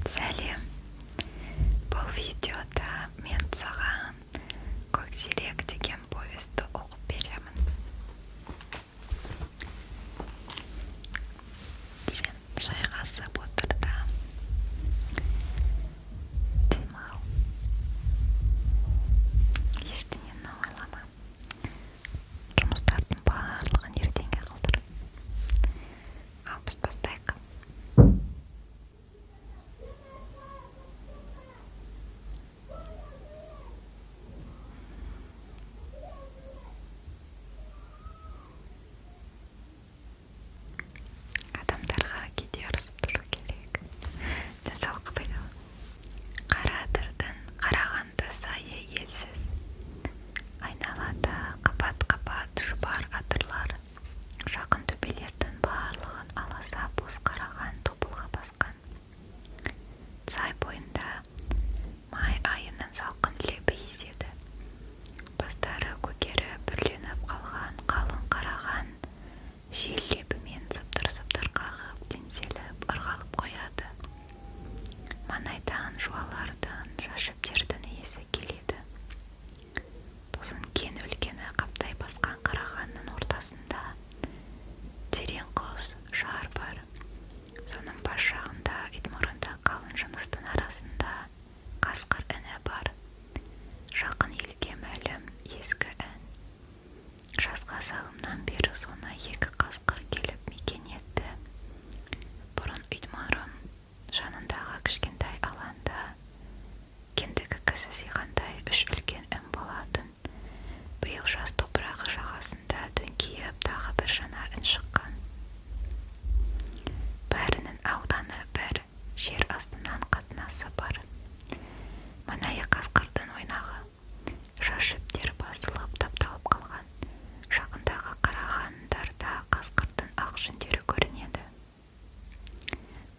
Сәлем! Бұл видеода мен саған «Көксерек» деген повесті оқып беремін. Сен жайғасып отыр да демал. Ештеңені ойлама. Жұмыстардың барлығын ертеңге қалдыр. Ал біз бастайық. Адамдарға кейде ұрысып тұру керек. Денсаулыққа пайдалы. Қарадырдың қарағанды сайы елсіз. Айналада қабат-қабат шұбар адырлар. Жақын төбелердің барлығын аласа боз қараған тобылғы басқан. Сай бойында май айының салқын лебі еседі. Бастары көгеріп, бүрленіп қалған қалың қараған жел лебімен сыптыр-сыптыр қағып, теңселіп, ырғалып қояды. Маңайдан жуалардың, жас шөптердің иісі келеді. Тосын кең өлкені қаптай басқан қарағанның ортасында терең құз жар бар. Соның бас жағында итмұрынды қалың жыныстың арасында қасқыр іні бар. Жақын елге мәлім ескі ін. Жазға салымнан бері соны екі қасқыр келіп мекен етті. Бұрын итмұрын жанындағы кішкентай аланда кіндігі кісі сыйғандай үш үлкен ін болатын. Биыл жаз топырағы жағасында дөңкиіп тағы бір жаңа ін шыққан. Бәрінің ауданы бір, жер астынан қатынасы бар. Мына қасқырдың ойнағы. Жас шөптер басылып, тапталып қалған. Жақындағы қарағандарда қасқырдың ақ жүндері көрінеді.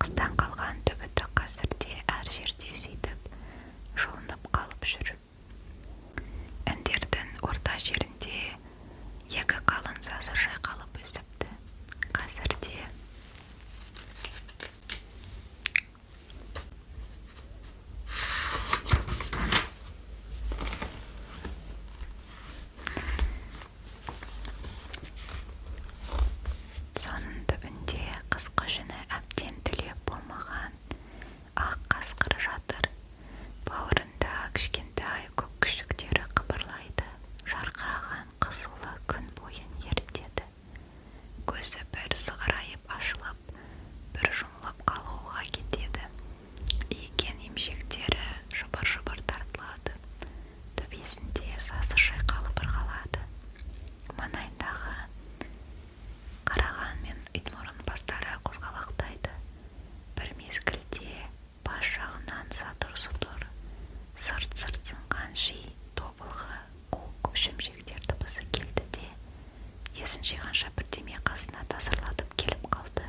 Қыстан қалған түбіті қазірде әр жерде сөйтіп жұлынып қалып жүр. Індердің орта жерінде екі қалың сазы жайқалып өсіпті. Қазірде соның түбінде қысқы жүні әбден түлеп болмаған ақ қасқыр жатыр. Бауырында кішкентай көк күшіктері қыбырлайды. Жарқыраған қызулы күн бойын ерітеді. Көзі бір сығырайып ашылып, бір жұмылып қалғуға кетеді. Иген емшектері жыбыр-жыбыр тартылады. Төбесінде сазы шайқалып ырғалады. Маңайындағы қараған мен итмұрын бастары қозғалақтайды. Бір мезгілде бас жағынан сатыр-сұтыр, сырт-сырт сынған ши, тобылғы, қу шөмшектер дыбысы келді де, есін жиғанша бірдеме қасына тасырлатып келіп қалды.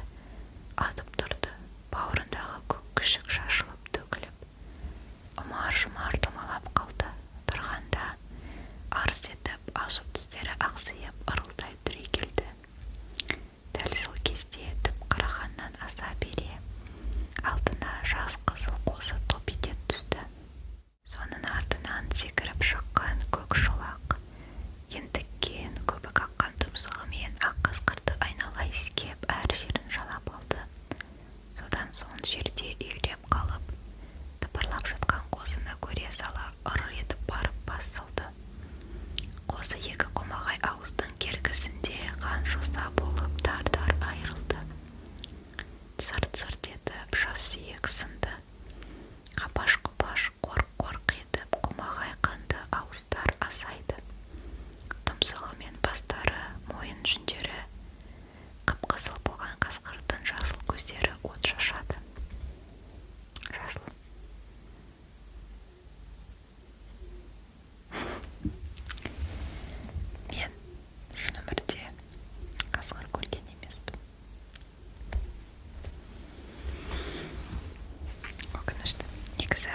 Атып тұрды. Бауырындағы көк күшік шашылып төгіліп, ұмар-жұмар домалап қалды. Тұрғанда арс етіп, азу тістері ақсиып, ырылдай түрегелді. Дәл сол кезде түп қарағаннан аса бере алдына жас қызыл қозы топ ете түсті. Соның артынан секіріп шыққан көк шолақ ентіккен көбік аққан тұмсығымен ақ қасқырды айнала иіскеп, әр жерін жалап алды. Содан соң жерде үйіліп қалып, тыпырлап жатқан қозыны көре сала ыр етіп барып бас салды. Қозы екі қомағай ауыздың кергісінде қан жоса болып дар-дар айырылды. Сырт-сырт етіп жас сүйек сынды. Қапаш-құпаш, қорқ-қорқ етіп қомағай қанды ауыздар асайды. Тұмсығы мен бастары, мойын жүндері қып-қызыл болған қасқырдың жасыл көздері от шашады. Жасыл. Мен шын өмірде қасқыр көрген емеспін. Өкінішті. Негізі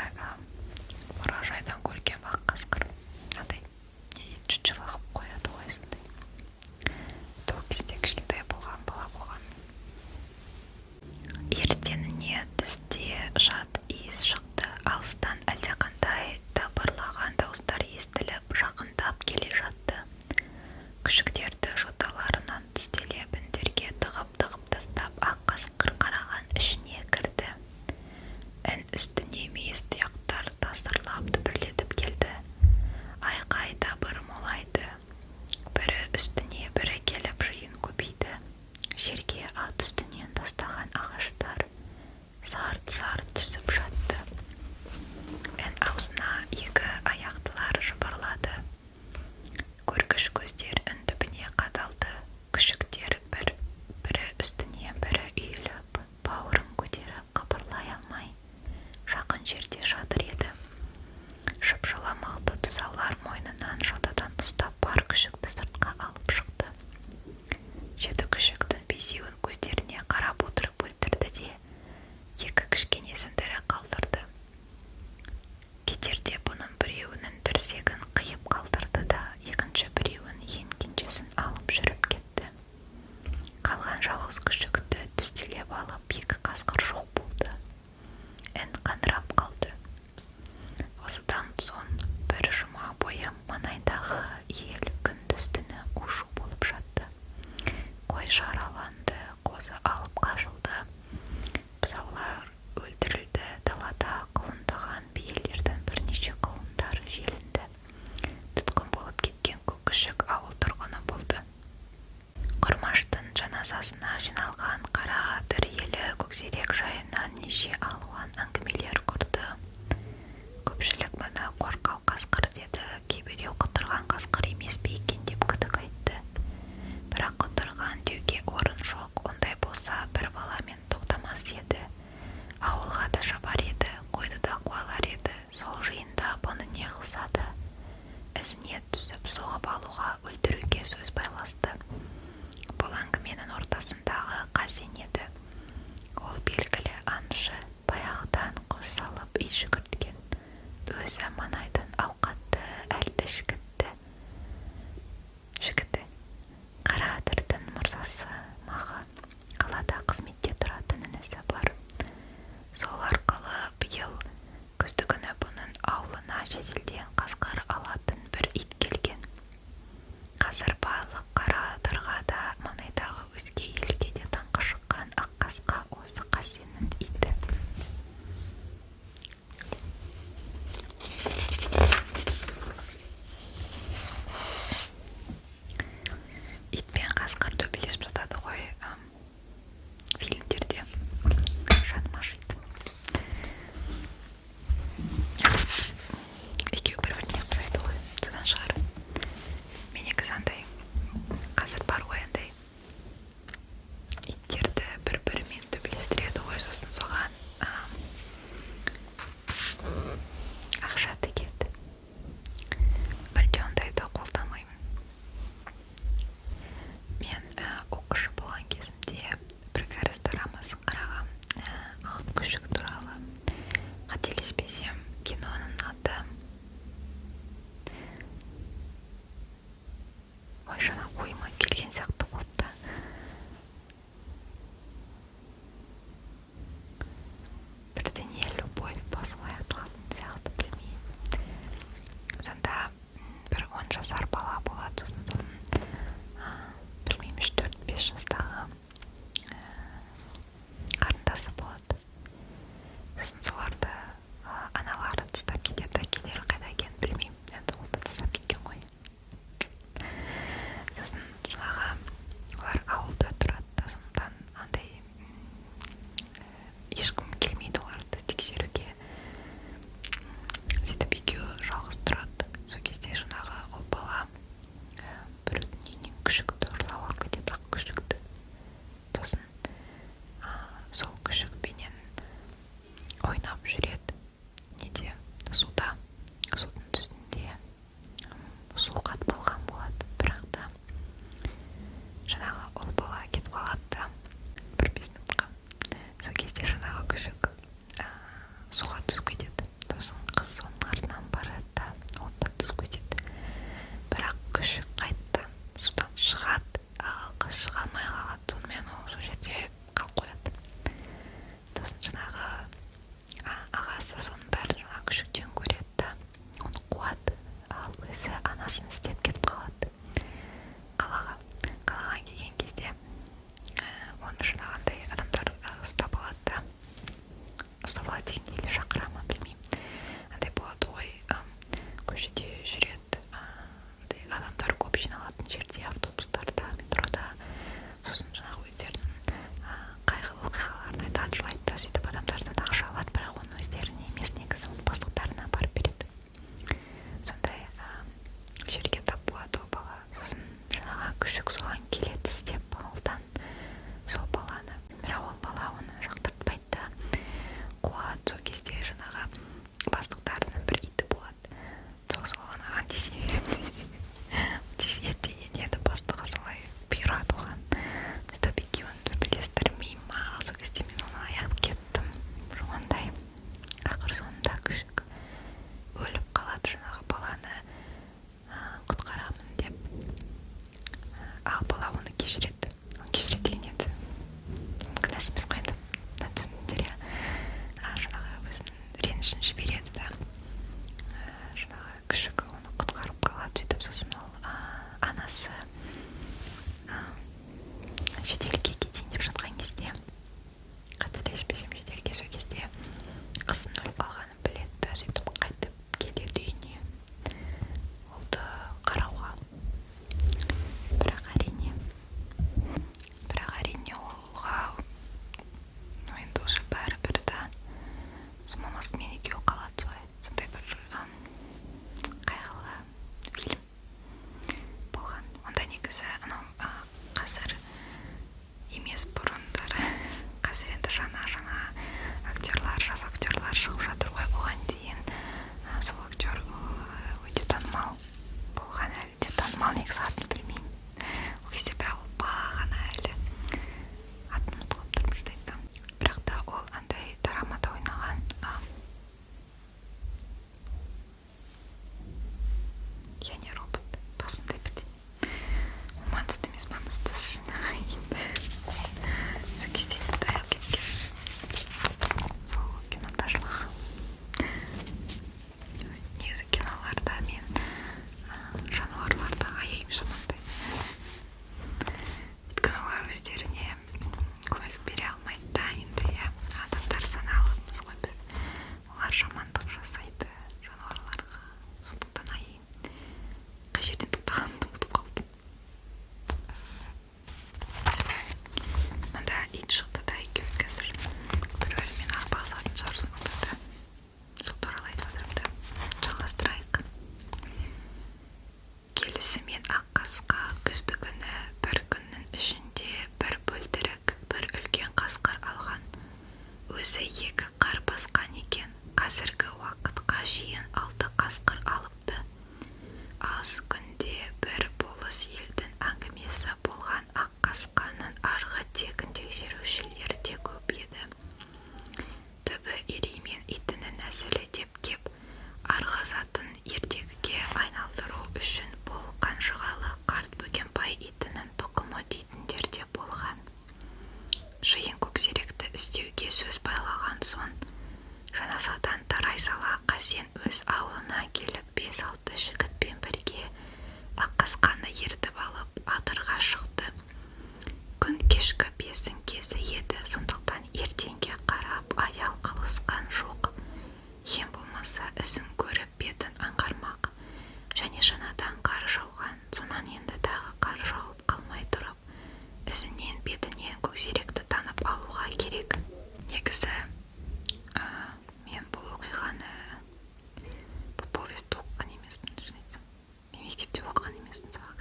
аңшы, баяғыдан құс салып ит жүгірткен, өзі маңайдың ауқатты, әлді жігіті. Қараадырдың мырзасы Мағы қалада қызметте тұратын інісі бар. Сол арқылы биыл күздігүні бұның аулына шетелден қасқыр алатын бір ит келген. Қазір барлық Қараадырға да, маңайдағы өзге елге де даңқы шыққан ақ қасқа осы Қасеннің иті. Ит пен қасқыр төбелесіп жатады ғой фильмдерде, жаным ашиды. Екеуі бір біріне ұқсайды ғой, содан шығар. Мен негізі андай, қазір бар ғой андай, иттерді бір бірімен төбелестіреді ғой, сосын соған ақша тігеді. Мүлде ондайды қолдамаймын. Мен оқушы болған кезімде бір кәріс дорамасын қарағам, ақ күшік туралы. Қателеспесем, киноның аты, ой, жаңа ойыма келген сияқты болды да, бірдеңе «Любовь» па, солай аталатын сияқты, білмеймін. Сонда бір 10 жасар бала болады, сосын соның, білмеймін, 3, 4, 5 жастағы қарындасы болады. Сосын соларды аналары тастап кетеді, әкелері қайда екенін білмеймін енді, ол да тастап кеткен ғой. Сосын жаңағы олар ауылда тұрады да, сондықтан андай ешкім келмейді оларды тексеруге. Сөйтіп екеуі жалғыз тұрады. Сол кезде жаңағы ұл бала біреудің үйінен күшікті ұрлап алып кетеді, ақ күшікті. Сосын сол күшікпенен ойнап жүреді неде, суда, судың үстінде. Су қатып қалған болады, бірақ та жаңағы ұл бала кетіп қалады да бір 5 минутқа. Сол кезде жаңағы күшік суға түсіп кетеді. Сосын қыз соның артынан барады да, ол да түсіп кетеді. Бірақ күшік қайтадан судан шығады, ал қыз шыға алмай қалады. Сонымен ол сол жерде қалып қояды. Сосын жаңағы ағасы соның бәрін жаңағы күшіктен көреді да, оны қуады, ал өзі анасын іздеп кетіп қалады қалаға. Қалаға келген кезде оны жаңағындай адамдар ұстап алады да, ұстап алады дегенде, или шақыра ма, білмеймін. Андай болады ғой, көшеде жүреді, андай адамдар көп жиналатын жерде, автобустарда, метрода. Сосын жаңағы өздерінің қайғылы оқиғаларын айтады, жылайды да, сөйтіп адамдардан ақша алады, бірақ оны өздеріне емес негізі, оны бастықтарына барып береді. Сондай жерге тап болады ол бала. Сосын жаңағы күшік соған келеді іздеп ауылдан сол баланы, бірақ ол бала оны жақтыртпайды да, қуады. Сол кезде жаңағы бастықтарының бір иті болады, сол анаған тиісе береді, тиіседі деген еді, бастығы солай бұйырады оған. Сөйтіп екеуін төбелестірмей ма, сол кезде мен оны аяп кеттім. Ондай ақыр соңында күшік өліп қалады жаңағы баланы құтқарамын деп. Ал бала оны кешіреді. Оны кешіреді деген енді оның кінәсі емес қой енді, түсіндіңдер, иә. Жаңағы өзінің ренішін жібереді да, жаңағы күшігі оны құтқарып қалады. Сөйтіп сосын ол анасы шетелге кетейін деп жатқан кезде, қателеспесем, шетелге, сол кезде қызының өліп қалғанын біледі да, сөйтіп қайтып келеді үйіне ұлды қарауға. Бірақ әрине олға, ну, енді уже бәрібір да. Сол мамасымен екеуі қалады. Өзі екі қар басқан екен. Қазіргі уақытқа шейін алты қасқыр алыпты. Аз күнде бір болыс елдің әңгімесі болған Аққасқаның арғы тегін тексерушілер де көп еді. Түбі Ереймен итінің нәсілі деп кеп, арғы затын ертегіге айналдыру үшін бұл қанжығалы қарт Бөгенбай итінің тұқымы дейтіндер де болған. Жиын көксеректі іздеуге сөз байлаған соң, жаназадан тарай сала Қасен өз ауылына келіп бес-алты жігітпен бірге Аққасқаны ертіп алып адырға шықты. Күн кешкі бестің кезі еді, сондықтан ертеңге қарап аял қылысқан жоқ. Ең болмаса ізін көріп бетін аңғармақ. Және жаңадан қар жауған, сонан енді тағы қар жауып қалмай тұрып, ізінен бетінен көксеректі танып алуға керек. Негізі, ә, мен бұл оқиғаны, бұл повестьті оқыған емеспін, шын айтсам. Мен мектепте оқыған емеспін сабақ.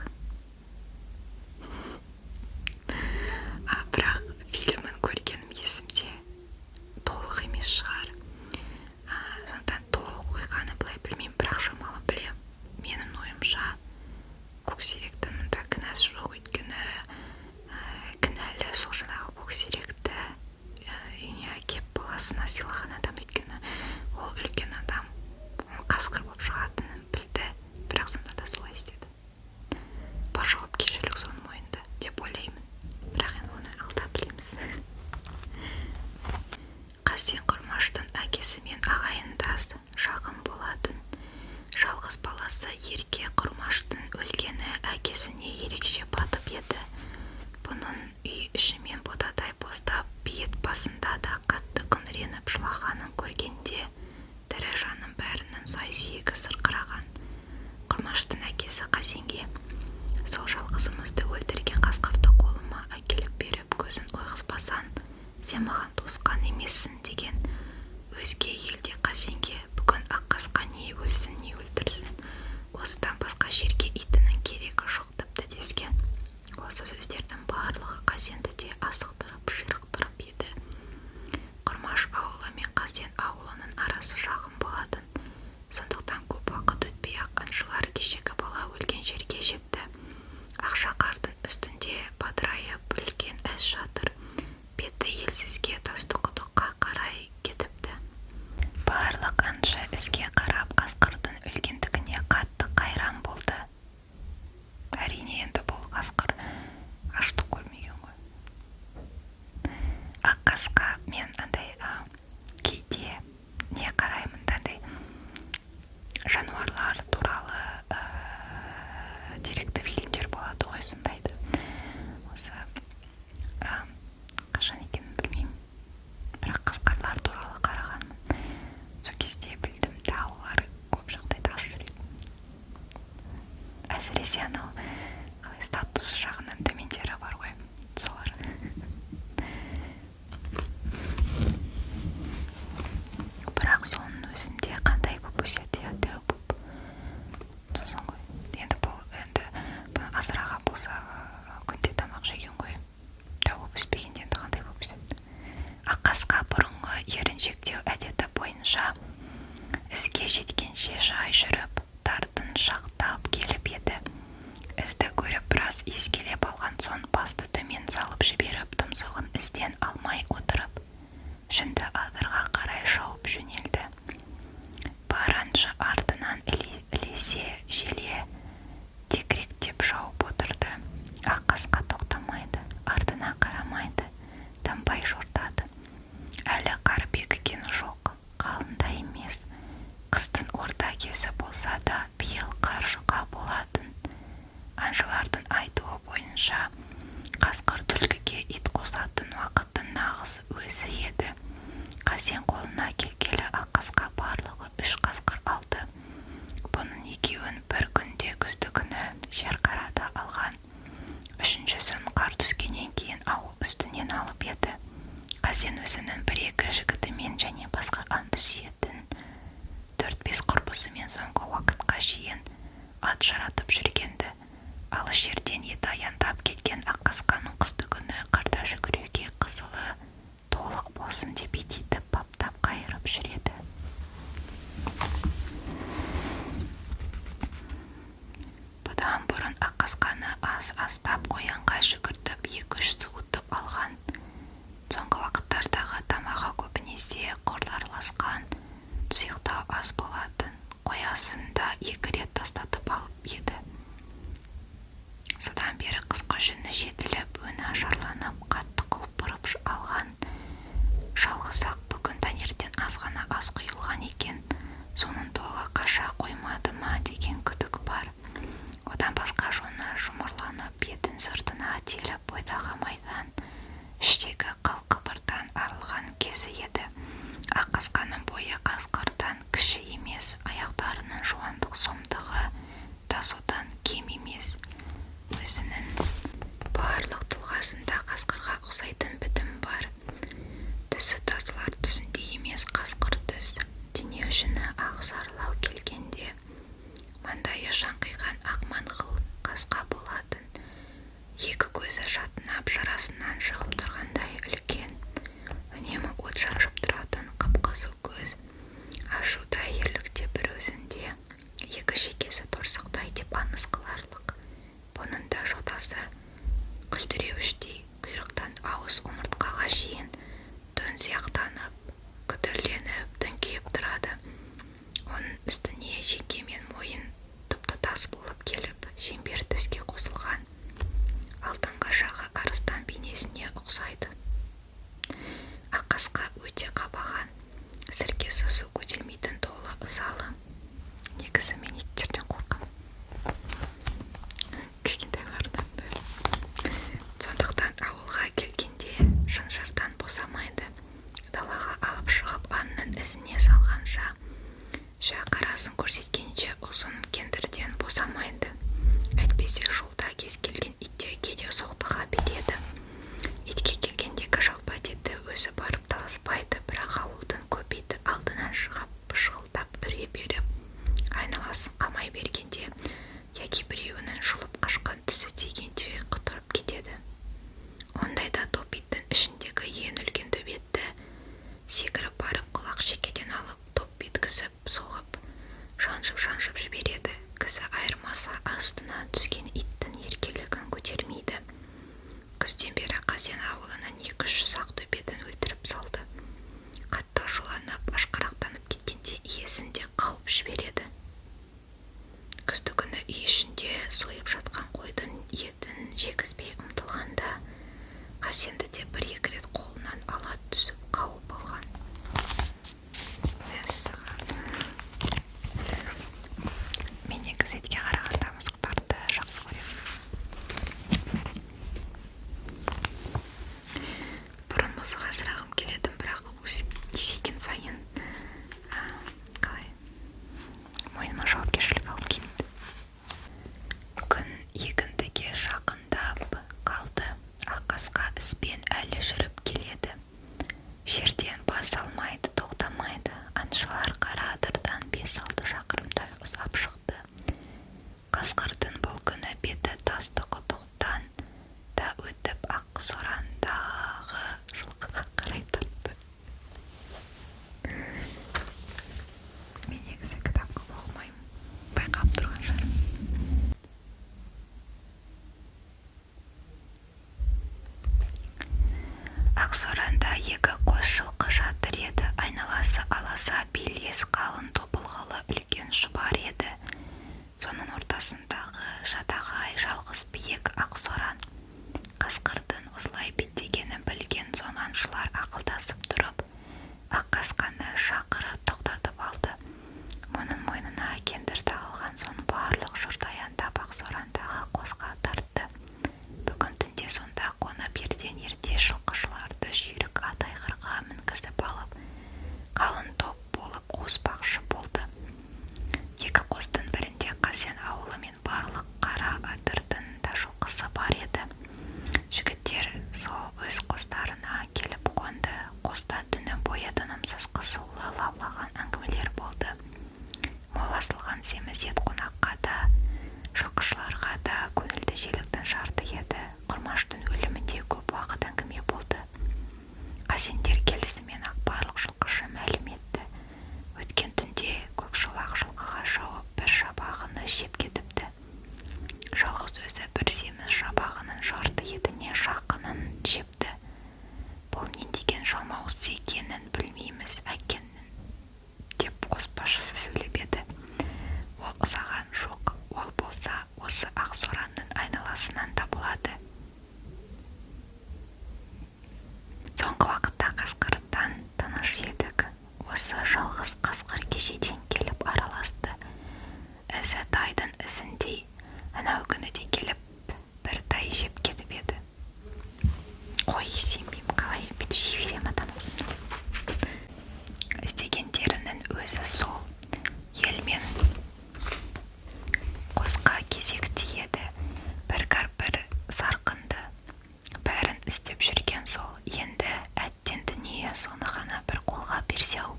А, бірақ фильмін көргенім есімде, толық емес шығар. А, сондықтан толық оқиғаны былай білмеймін, бірақ шамалы білемін. Менің ойымша, Көксеректің мұнда кінәсі жоқ, өйткені кінәлі сол жаңағы Көксеректі үйіне әкеп баласына сыйлаған адам, өйткені ол үлкен адам, оның қасқыр болып шығатынын білді, бірақ сонда да солай істеді. Бар жауапкершілік соның мойнында деп ойлаймын, бірақ енді оны алда білеміз. Қасен Құрмаштың әкесімен ағайындас, жақын болатын. Жалғыз баласы ерке Құрмаштың өлгені әкесіне ерекше батып еді. Бұның үй ішімен ботадай боздап, бейіт басында да қатты күңіреніп жылағанын көргенде тірі жанның бәрінің сай-сүйегі сырқыраған. Құрмаштың әкесі Қасенге: «Сол жалғызымызды өлтірген қасқырды қолыма әкеліп беріп, көзін ойғызбасаң, сен маған туысқан емессің», – деген. Өзге елде Қасенге: «Бүгін Аққасқа не өлсін, не өлтірсін, осыдан басқа жерге итінің керегі жоқ тіпті», – дескен. Осы сөздердің барлығы Қасенді де асықтырып, ширықтырып еді. Құрмаш ауылы мен Қасен ауылының арасы жақын болатын. Сондықтан көп уақыт өтпей-ақ аңшылар кешегі бала өлген жерге жетті. Ақша қардың үстінде бадырайып үлкен із жатыр. Беті елсізге, Тастықұдыққа қарай кетіпті. Барлық аңшы ізге қарап, қасқырдың үлкендігіне қатты қайран болды. Әрине, енді бұл қасқыр аштық көрмеген ғой. Аққасқа мен андай кейде не қараймын да, андай жануарлар туралы деректі фильмдер болады ғой, сондайды. Осы қашан екенін білмеймін, бірақ қасқырлар туралы қарағанмын. Сол кезде білдім да, олар көп жағдайда аш жүреді, әсіресе анау қалай статус жағынан төмендері бар ғой, солар. Бірақ соның өзінде қандай болып өседі, иә, дәу болып сосын ғой. Енді бұл, енді бұны асыраған болса, күнде тамақ жеген ғой. Дәу болып өспегенде енді қандай болып өседі? Аққасқа бұрынғы еріншектеу әдеті бойынша ізге жеткенше жай жүріп, тартыншақтап келіп еді. Ізді көріп, біраз иіскелеп алған соң, басты төмен салып жіберіп, тұмсығын ізден алмай отырып, жүнді адырға қарай шауып жөнелді. Бар аңшы артынан ілесе желе текіректеп шауып отырды. Аққасқа тоқтамайды, артына қарамайды, тынбай жортады. Әлі қар бекіген жоқ, қалың да емес. Қыстың орта кезі болса да, биыл қар жұқа болатын. Аңшылардың айтуы бойынша, қасқыр түлкіге ит қосатын уақыттың нағыз өзі еді. Қасен қолына келгелі Аққасқа барлығы үш қасқыр алды. Бұның екеуін бір күнде, күздігүні Жерқарада алған. Үшіншісін қар түскеннен кейін ауыл үстінен алып еді. Қасен өзінің бір-екі жігітімен және басқа аңды сүйетін төрт-бес құрбысымен соңғы уақытқа шейін ат жаратып жүрген-ді. Алыс жерден еті аяңдап келген Аққасқаның қыстыгүні қарда жүгіруге қызылы толық болсын деп ититіп ізіне салғанша, қарасын көрсеткенше ұзын кендірден босамайды. Әйтпесе жолда кез келген иттерге де соқтыға береді. Итке келгендегі жалпы әдеті өзі барып таласпайды, бірақ ауылдың көп иті алдынан шығып пышқылдап үре беріп, айналасын қамай бергенде, яки біреуінің жұлып қашқан тісі тигенде құтырып кетеді. Ондайда топ иттің ішіндегі ең үлкен төбетті секіріп барып құлақ шекеден алып, топ еткізіп соғып, жаншып-жаншып жібереді. Кісі айырмаса астына түскен иттің еркелігін көтермейді. Күзден бері Қасен ауылының 200 ақ төбетін өлтіріп салды. Қатты ашуланып, ашқарақтанып кеткенде иесін де қауып жібереді. Күздігүні үй ішінде сойып жатқан қойдың етін жегізбей ұмтылғанда Қасенді де бір-екі рет қолынан ала түсіп қауып алған. Мәссаған. Мен негізі итке қарағанда мысықтарды жақсы көремін. Бұрын мысық асырағым келетін, бірақ есейген сайын қалай мойныма жауапкершілік алғым келмейді. Күн екіндіге жақындап қалды. Аққасқа ізбен әлі жүріп келеді. Жерден бас алмайды, тоқтамайды. Аңшылар қара адырдан 5-6 шақырымдай ұзап шықты. Қасқырдың бұл күні беті тасты құдықтан да өтіп, ақ сорандағы жылқыға қарай тартты. Мен негізі кітап көп оқымаймын, байқап тұрған шығармын. Ақсоранда екі қос жылқы жатыр еді. Айналасы аласа белес, қалың тобылғылы үлкен шұбар еді. Соның ортасындағы жадағай жалғыз биік Ақсоран. Қасқырдың осылай беттегенін білген соң аңшылар ақылдасып тұрып, Аққасқаны шақырып тоқтатып алды. Мұның мойнына кендір тағылған соң барлық жұрт аяңдап Ақсорандағы қосқа тартты. Бүгін түнде сонда қонып, ертең ерте жылқышыларды жүйрік ат айғырға мінгізіп алып, қалың топ болып қуыспақшы болды. Екі қостың бірінде Қасен ауылы мен барлық қара адырдың да жылқысы бар еді. Жігіттер сол өз қостарына келіп қонды. Қоста түні бойы тынымсыз қызулы лаулаған әңгімелер болды. Мол асылған семіз ет қонаққа да, жылқышыларға да көңілді желіктің шарты еді. Құрмаштың өлімінде көп уақыт әңгіме болды. Қасендер келісімен ақ барлық жылқышы мәлім етті. Өткен түнде көкшолақ жылқыға шауып, бір жабағыны жеп кетіпті. Жалғыз өзі бір семіз жабағының жарты етіне жақынын жепті. Бұл не деген жалмауыз екенін білмейміз, әкеннің, деп қосбасшысы сөйлеп еді. Ол ұзаған жоқ, ол болса осы Ақсоранның айналасынан табылады. Соңғы уақытта қасқырдан тыныш едік. Осы жалғыз қасқыр кешеден келіп араласты. Ізі тайдың ізіндей, анау күні де келіп бір тай жеп кетіп еді. Қой, сенбеймін, қалай бүйтіп жей беремін адам аузынан. Іздегендерінің өзі сол. Ел мен қосқа кезек тиеді. Бір кар бір сарқынды. Бәрін іздеп жүрген сол. Енді әттен дүние соны ғана бір қолға берсе-ау,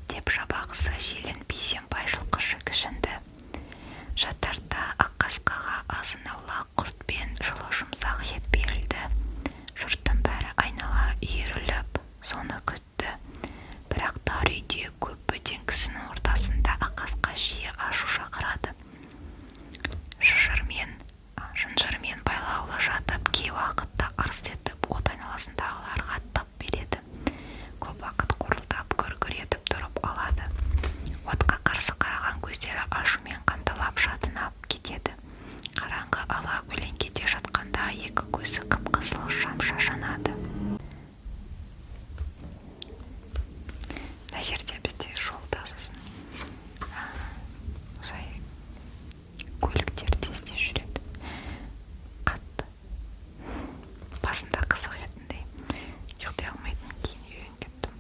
деп жабағысы желін Бейсенбай жылқышы кішінді. Жатарда Аққасқаға азын-аулақ құрт пен жылы жұмсақ ет берілді. Жұрттың бәрі айнала үйіріліп, соны күтті. Бірақ тар үйде көп бөтен кісінің ортасында Аққасқа жиі ашу шақырады. Шынжырмен байлаулы жатып, кей уақытта арс етіп, от айналасындағыларға тап береді. Көп уақыт қорылдап, гүр-гүр етіп тұрып алады. Отқа қарсы қараған көздері ашумен қанталап шатынап кетеді. Қараңғы ала көлеңкеде жатқанда екі көзі қып-қызыл шамша жанады. Мына жерде бізде жолда сосын осылай көліктер тез-тез жүреді. Қатты. Басында қызық едіндей. Ұйықтай алмайтын, кейін үйреніп кеттім.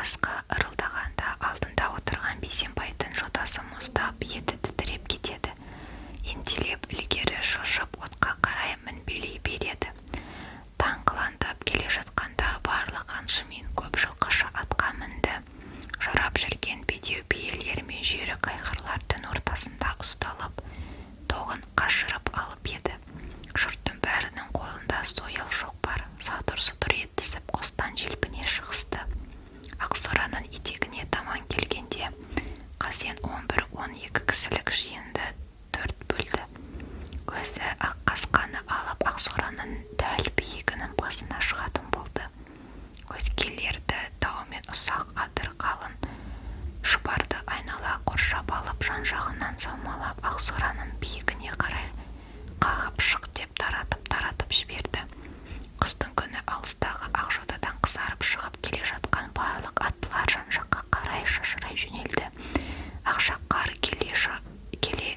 Аққасқа ырылдағанда алдында отырған Бейсенбайдың жотасы мұздап, еті тітіреп кетеді. Ентелеп ілгері жылжып, отқа қарай мінбелей береді. Таң қылаңдап келе жатқанда барлық аңшы мен көп жылқышы атқа мінді. Жорап жүрген бедеу биелер мен жүйрік айғырлар түн ортасында ұсталып, тоғын қашырып алып еді. Жұрттың бәрінің қолында сойыл, шоқпар. Сатыр-сұтыр етісіп қостан желпіне шығысты. Ақсораның етегіне таман келгенде Қасен 11-12 кісілік жиынды төрт бөлді. Өзі Аққасқаны алып Ақсораның дәл биігінің басына шығатын болды. Өзгелерді тау мен ұсақ адыр, қалың шұбарды айнала қоршап алып, жан-жағынан саумалап, Ақсораның биігіне қарай қағып шық деп таратып-таратып жіберді. Қыстың күні алыстағы Ақжотадан қызарып шығып келе жатқан барлық аттылар жан-жаққа қарай шашырай жөнелді. Ақша қар келе келе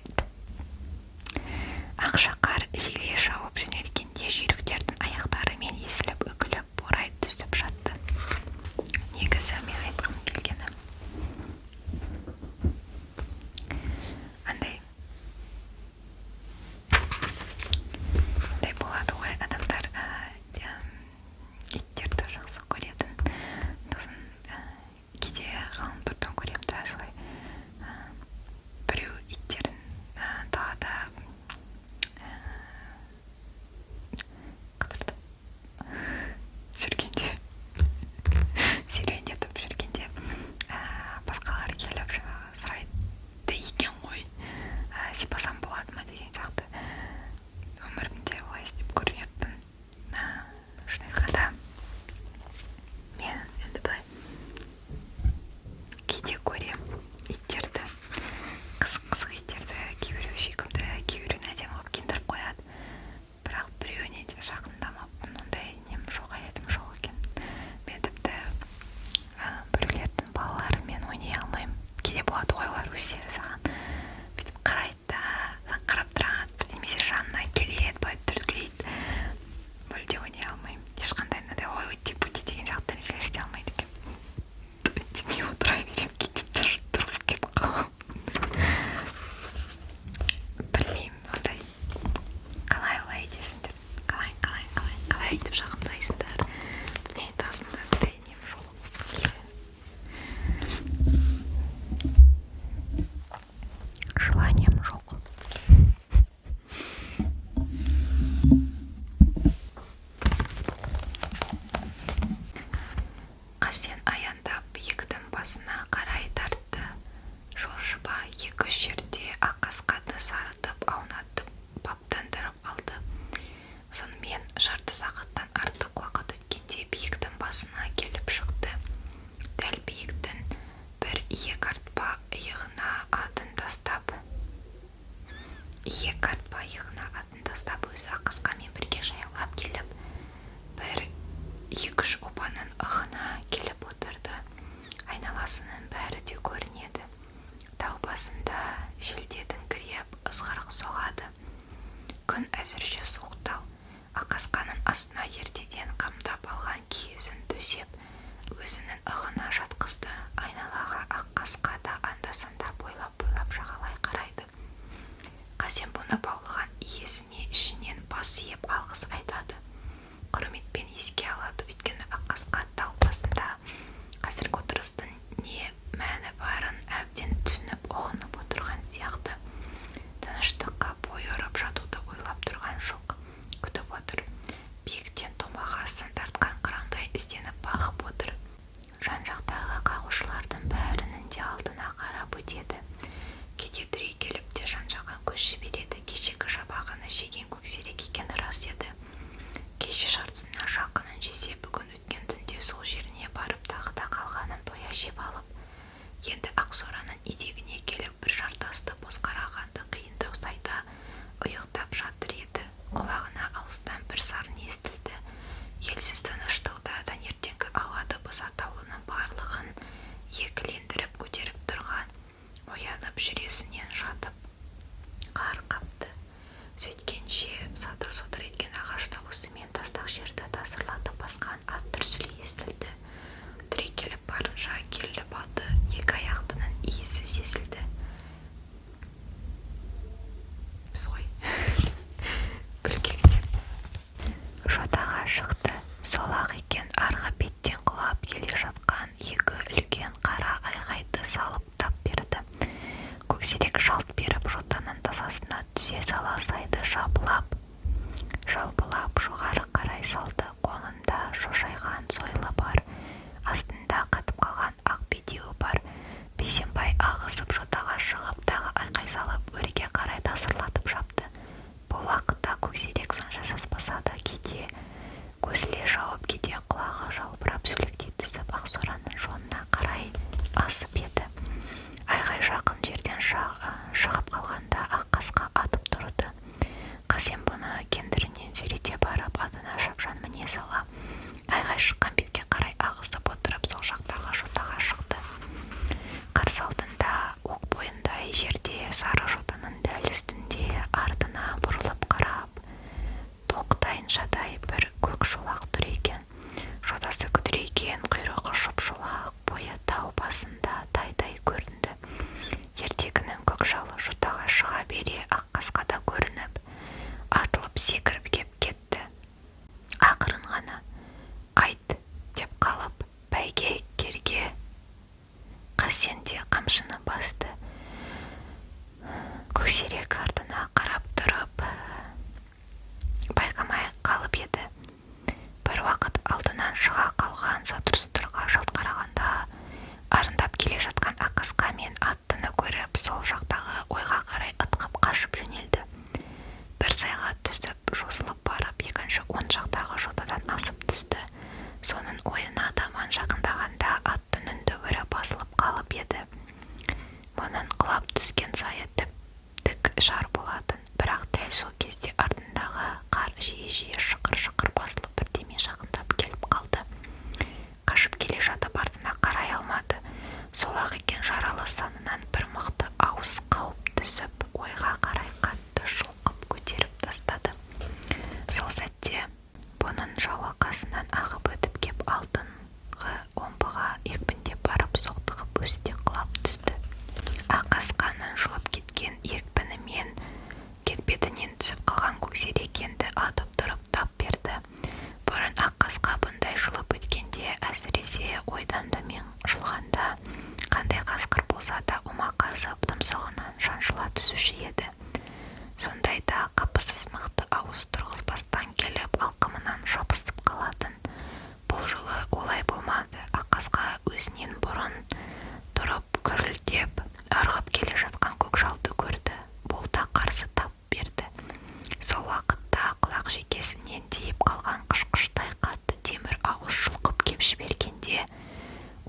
Ақша қар желе жауып жөнелгенде жүйріктердің аяқтарымен езіліп, үкілеп борай түсіп жатты. Негізі мен айтқым келгені андай андай болады ғой, адамдар иттерді жақсы көретін. Сосын кейде ғаламтордан көремін да, солай біреу иттерін далада қыдыртып жүргенде, серуендетіп жүргенде, басқалар келіп жаңағы сұрайды екен ғой, сипасам болады ма деген сияқты. Өмірімде олай істеп көрмеппін. Шын айтқанда, мен енді былай кейде көремін иттерді, қызық қызық иттерді, кейбіреуі сүйкімді, кейбіреуін әдемі қылып киіндіріп қояды, бірақ біреуіне де жақындамаппын. Ондай нем жоқ, әдетім жоқ екен. Мен тіпті біреулердің балаларымен ойнай алмаймын. Кейде болады ғой, олар өздері саған бүйтіп қарайды да, саған қарап тұрады немесе жанына келеді, былай түрткілейді. Мүлде ойнай алмаймын ешқандай. Мынандай ой, өте пути деген сияқты нәрселер істей алмайды екенмін. Үндемей отыра беремін, кейде тұрып кетіп қаламын. Білмеймін, ондай қалай олай етесіңдер, қалай, қалай, қалай, қалай өйтіп жақындайсыңдар, не айтасыңдар? Ондай нем жоқ, желанием жоқ. Қасен аяңдап биіктің басына қарай тартты. Жолшыбай екі-үш жерде Аққасқаны сарытып, аунатып, баптандырып алды. Сонымен жарты сағаттан артық уақыт өткенде биіктің басына келіп шықты. Дәл биіктің бір иек артпа иығына атын тастап, иек артпа иығына атын тастап, өзі Аққасқамен бірге жаяулап келіп, бір екі-үш опаның ығына келіп отырды. Айналасының бәрі де көрінеді. Тау басында желдетіңкіреп ызғырық соғады. Күн әзірше суықтау. Аққасқаның астына ертеден қамдап алған киізін төсеп, өзінің ығына жатқызды. Айналаға Аққасқа да анда-санда бойлап-бойлап жағалай қарайды. Қасен бұны баулыған иесіне ішінен бас иіп алғыс айтады, құрметпен еске алады. Өйткені Аққасқа тау басында қазіргі отырыстың не мәні барын әбден түсініп, ұғынып отырған сияқты. Тыныштыққа бой ұрып жатуды ойлап тұрған жоқ, күтіп отыр. Биіктен томағасын тартқан қырандай ізденіп бағып отыр. Жан-жақтағы қағушылардың бәрінің де алдына қарап өтеді. Кейде түрегеліп те жан-жаққа көз жібереді. Кешегі жабағыны жеген көксерек екені рас еді. Кеше жартысына жақынын жесе, бүгін өткен түнде сол жеріне барып тағы да қалғанын тоя жеп алып, енді Ақсораның етегіне келіп, бір жартасты бозқарағанды қиындау сайда ұйықтап жатыр еді. Құлағына алыстан бір сарын естілді. Елсіз тыныш тауда таңертеңгі ауа дыбыс атаулының барлығын екілендіріп көтеріп тұрған. Оянып жүресінен жатып қар қапты. Сөйткенше сатыр-сұтыр еткен ағаш дауысы мен тастақ жерді тасырлатып басқан ат дүрсілі естілді. Түрегеліп барынша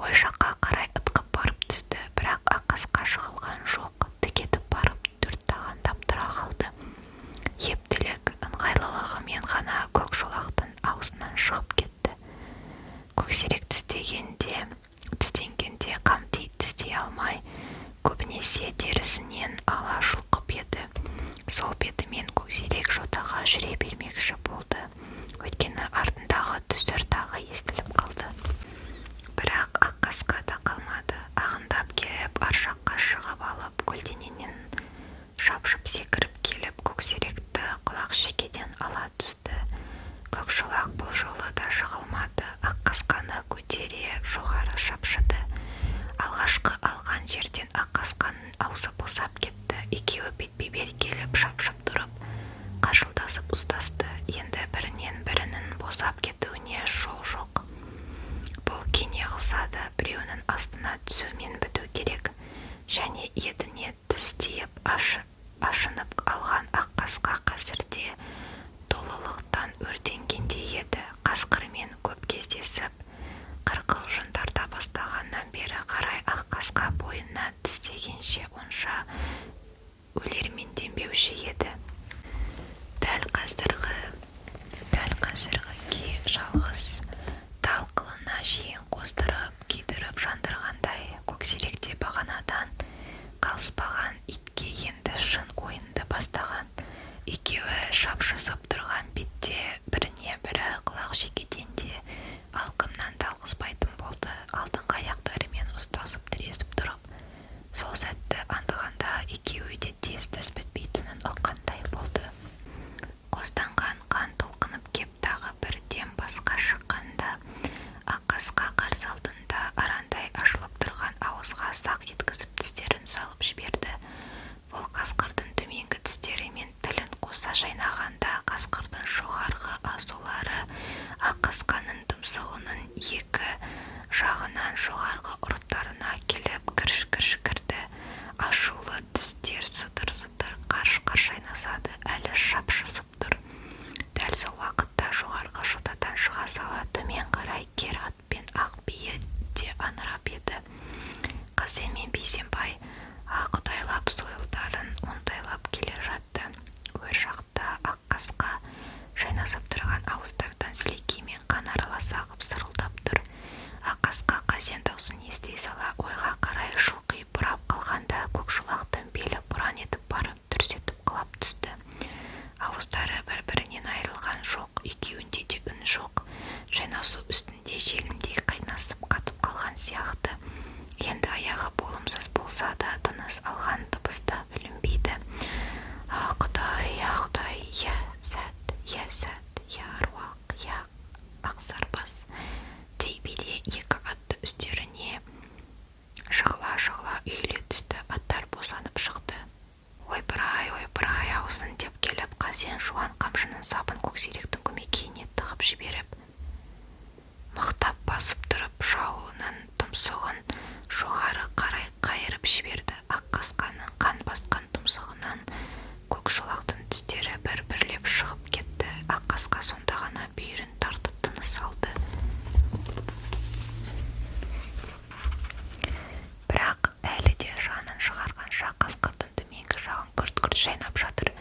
Ой жаққа қарай ытқып барып түсті, бірақ Аққасқа жығылған жоқ, тік етіп барып төрт тағандап тұра қалды. Ептілік, ыңғайлылығымен ғана көк шолақтың аузынан шығып кетті. Көксерек тістегенде, тістенгенде қамти тістей алмай, көбінесе терісінен ала жұлқып еді. Сол бетімен Көксерек жотаға жүре бермекші болды. Өйткені артындағы дүсір тағы естіліп қалды. Бірақ Аққасқа да қалмады. Ағындап келіп, ар жаққа шығып алып, көлденеңнен шапшып секіріп келіп, Көксеректі құлақ шекеден ала түсті. Көкшолақ бұл жолы да жығылмады. Аққасқаны көтере жоғары шапшыды. Алғашқы алған жерден Аққасқаның аузы босап кетті. Екеуі бетпе-бет келіп шапшып тұрып, қаршылдасып ұстасты. Енді бірінен бірінің босап кетуіне жол жоқ. Бұл күй неғылса да біреуінің астына түсумен біту керек. Және етіне тіс тиіп ашынып алған Аққасқа қазірде долылықтан өртенгендей еді. Қасқырмен көп кездесіп, қырқылжың тарта бастағаннан бері қарай Аққасқа бойына тістегенше онша өлерменденбеуші еді. Дәл қазіргі дәл қазіргі күй жалғыз тал қылына жиен қоздырып, күйдіріп жандырғандай. Көксерек те бағанадан қалыспаған итке енді шын ойынды бастаған. Екеуі шапшысып тұрған бетте біріне бірі құлақ шекеден де, алқымнан да алғызбайтын болды. Алдыңғы аяқтарымен ұстасып тіресіп тұрып, сол сәтті аңдығанда екеуі де тез іс бітпейтінін ұққандай болды. Қостанған қан толқынып кеп тағы бір дем басқа шыққанда, Аққасқа қарсы алдында арандай ашылып тұрған ауызға сақ еткізіп тістерін салып жіберді. Бұл қасқырдың төменгі тістері мен тілін қоса шайнағанда, қасқырдың жоғарғы асулары Аққасқаның тұмсығының екі жағынан жоғарғы ұрттарына келіп кірш-кірш кірді. Ашулы тістер сытыр-сытыр, қарш-қарш шайнасады, әлі шапшысып тұр. Дәл сол уақытта жоғарғы жотадан шыға сала төмен қарай кер ат пен ақ бие де аңырап еді. Қасен мен Бейсенбай құдайлап сойылдарын оңтайлап келе жатты. Өр жақта Аққасқа жайнасып тұрған ауыздардан сілекей мен қан аралас ағып сырылдап тұр. Аққасқа Қасен даусын ести сала ойға қарай шұлқи бұрап қалғанда, Көкшолақтың белі бұраң етіп барып дүрс етіп құлап түсті. Ауыздары бір-бірінен айырылған жоқ, екеуінде де үн жоқ. Жайнасу үстінде желімдей қайнасып қатып қалған сияқты. Енді аяғы болымсыз болса да, тыныс алған дыбыс та білінбейді. А, Құдай, я Құдай, я сәт, я сәт, я аруақ, я ақсарбас дей бере екі атты үстеріне жығыла-жығыла үйіле түсті. Аттар босанып шықты. Ойпырай, ойпырай, аузын деп келіп, Қасен жуан қамшының сабын Көксеректің көмекейіне тығып жіберіп, мықтап басып тұрып, жауының тұмсығын жоғары қарай қайырып жіберді. Аққасқаның қан басқан тұмсығынан Көкшолақтың тістері бір-бірлеп шығып кетті. Аққасқа сонда ғана бүйірін тартып тыныс алды. Бірақ әлі де жанын шығарғанша қасқырдың төменгі жағын күрт-күрт шайнап жатыр.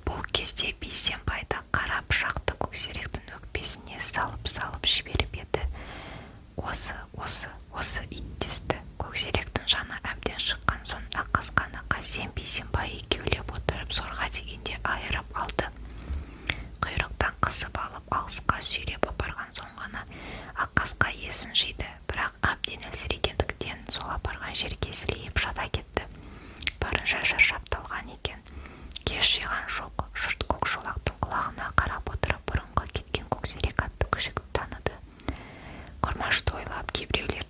Бұл кезде Бейсенбай да қара пышақты Көксеректің өкпесіне салып-салып жіберіп еді. Осы, осы, осы ит десті. Көксеректің жаны әбден шыққан соң Аққасқаны Қасен, Бейсенбай екеулеп отырып зорға дегенде айырып алды. Құйрықтан қысып алып алысқа сүйреп апарған соң ғана Аққасқа есін жиды. Бірақ әбден әлсірегендіктен сол апарған жерге сілейіп жата кетті. Барынша шаршап талған екен. Ес жиған жоқ. Жұрт Көкшолақтың құлағына қарап отырып бұрынғы кеткен Көксерек атты күшікті таныды. Құрмашты ойлап кейбіреулер